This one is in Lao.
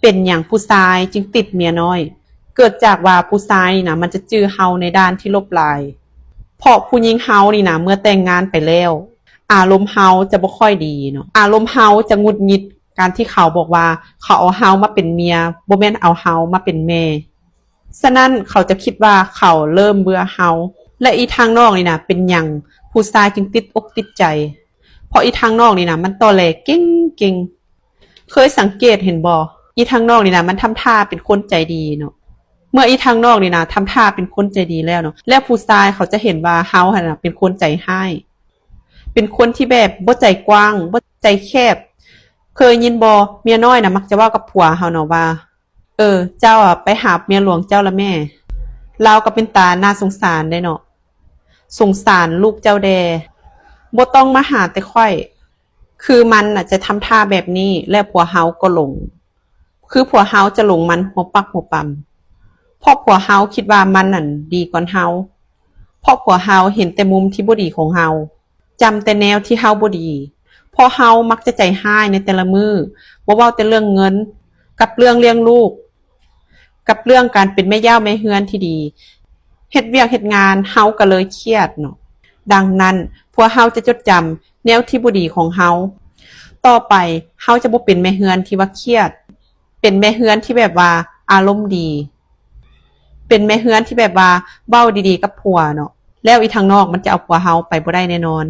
ເປັນຫຍັງຜູ້ຊາຍຈຶ່ງຕິດເມຍນ້ອຍ? ເກີດຈາກວ່າຜູ້ຊາຍນີ້ນະ ມັນຈະຈື່ເຮົາໃນດ້ານທີ່ລົບຫຼາຍ. ເພາະຜູ້ຍິງເຮົານີ້ນະ ເມື່ອແຕ່ງງານໄປແລ້ວ ອາລົມເຮົາຈະບໍ່ຄ່ອຍດີເນາະ. ອາລົມເຮົາຈະຫງຸດຫງິດ ການທີ່ເຂົາບອກວ່າເຂົາເອົາເຮົາມາເປັນເມຍ ບໍ່ແມ່ນເອົາເຮົາມາເປັນແມ່. ສະນັ້ນເຂົາຈະຄິດວ່າເຂົາເລີ່ມເບື່ອເຮົາ. ແລະ ອີທາງນອກນີ້ນະ ເປັນຫຍັງຜູ້ຊາຍຈຶ່ງຕິດອົກຕິດໃຈ? ເພາະອີທາງນອກນີ້ນະ ມັນຕໍແຫຼເກັ່ງໆ. ເຄີຍສັງເກດເຫັນບໍ່? ອີທາງນອກນີ້ນະ ມັນທຳທ່າເປັນຄົນໃຈດີເນາະ. ເມື່ອອີທາງນອກນີ້ນະ ທຳທ່າເປັນຄົນໃຈດີແລ້ວເນາະ ແລ້ວຜູ້ຊາຍເຂົາຈະເຫັນວ່າເຮົາຫັ້ນນະ ເປັນຄົນໃຈຮ້າຍ ເປັນຄົນທີ່ແບບບໍ່ໃຈກວ້າງ ບໍ່ໃຈແຄບ. ເຄີຍຍິນບໍ່? ເມຍນ້ອຍນະ ມັກຈະເວົ້າກັບຜົວເຮົາເນາະວ່າ ເອີ ເຈົ້າອະໄປຫາເມຍຫຼວງເຈົ້າລະແມ້. ລາວກໍເປັນຕາໜ້າສົງສານເດ້ເນາະ. ສົງສານລູກເຈົ້າແດ່. ບໍ່ຕ້ອງມາຫາແຕ່ຂ້ອຍ. ຄືມັນນະຈະທຳທ່າແບບນີ້ ແລ້ວຜົວເຮົາກໍຫຼົງ. ຄືຜົວເຮົາຈະຫຼົງມັນຫົວປັກຫົວປຳ. ເພາະຜົວເຮົາຄິດວ່າມັນນັ້ນດີກ່ອນເຮົາ. ເພາະຜົວເຮົາເຫັນແຕ່ມຸມທີ່ບໍ່ດີຂອງເຮົາ. ຈຳແຕ່ແນວທີ່ເຮົາບໍ່ດີ. ເພາະເຮົາມັກຈະໃຈຮ້າຍໃນແຕ່ລະມື້. ບໍ່ເວົ້າແຕ່ເລື່ອງເງິນ, ກັບເລື່ອງລ້ຽງລູກ, ກັບເລື່ອງການເປັນແມ່ຢ້າວແມ່ເຮືອນທີ່ດີ. ເຮັດວຽກເຮັດງານເຮົາກໍເລີຍຄຽດເນາະ. ດັ່ງນັ້ນ ພວກເຮົາຈະຈົດຈຳແນວທີ່ບໍ່ດີຂອງເຮົາ. ຕໍ່ໄປເຮົາຈະບໍ່ເປັນແມ່ເຮືອນທີ່ວ່າຄຽດ, ເປັນແມ່ເຮືອນທີ່ແບບວ່າອາລົມດີ, ເປັນແມ່ເຮືອນທີ່ແບບວ່າເວົ້າດີໆກັບຜົວເນາະ. ແລ້ວອີທາງນອກມັນຈະເອົາຜົວເຮົາໄປບໍ່ໄດ້ແນ່ນອນ.